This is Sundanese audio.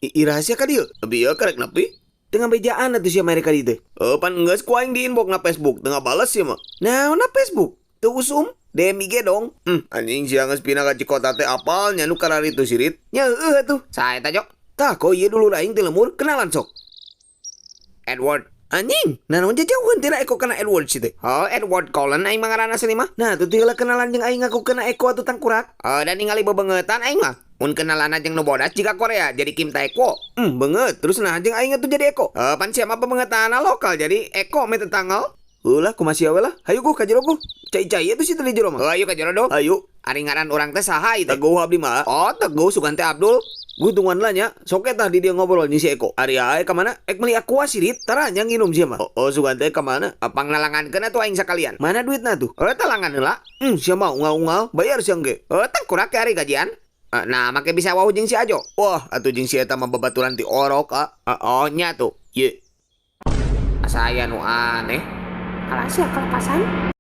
Iraha sia ka dieu? Bieu karek nepi. Teu ngabejaan atuh sia mere ka dieu teh. Heuh pan geus ku aing di inbox na Facebook, teu ngabales sia mah. Naon na Facebook? Teu usum? DM IG dong. Anjing sia geus pindah ka Cikota teh apal nya nu kararitu sirit. Nya heueuh atuh. Saha eta Jok? Tah ko ieu dulur aing ti lembur, kenalan sok. Edward. Anjing, nanaon jajauheun tira Eko kana Edward si teh. Oh, Edward Cullen aing mah ngaranna asli mah. Nah, tuh heula kenalan jeung aing ngaku kana Eko atuh tangkurak. Oh, da ningali bebengetan aing mah. Mun kenalanna jeung nu bodas jiga Korea jadi Kim Tae Kwo. Beungeut, terus naha jeung aing atuh jadi Eko. Oh, pan sia mah bebengetanna lokal jadi Eko meh tetanggal. Heuh lah kumaha sia we lah. Hayu guh ka jero guh. Cai-cai atuh si teh di jero mah. Heuh ayu ka jero duh. Hayu. Ari ngaran urang teh saha ieu teh? Teguh abdi mah. Oh, Teguh sugan teh Abdul. Guh tungguan lah nya. Sok eta di dieu ngobrol jeung si Eko. Ari ae ka mana? Ek meuli aqua sirit, tara nya nginum sia mah. Oh, sugan teh ka mana? Pangnalangankeun atuh aing sakalian. Mana duitna tuh? Heuh talangan heula. Sia mah unggal-unggal, bayar sia engge. Heuh tangkurak ge ari gajian. Nah make bisa wawuh jeung si Ajo. Wah, atuh jeung si eta mah babaturan ti orok, ah. Oh nya tuh. Ye. Asa aya nu aneh. Kalah sia kalepasan.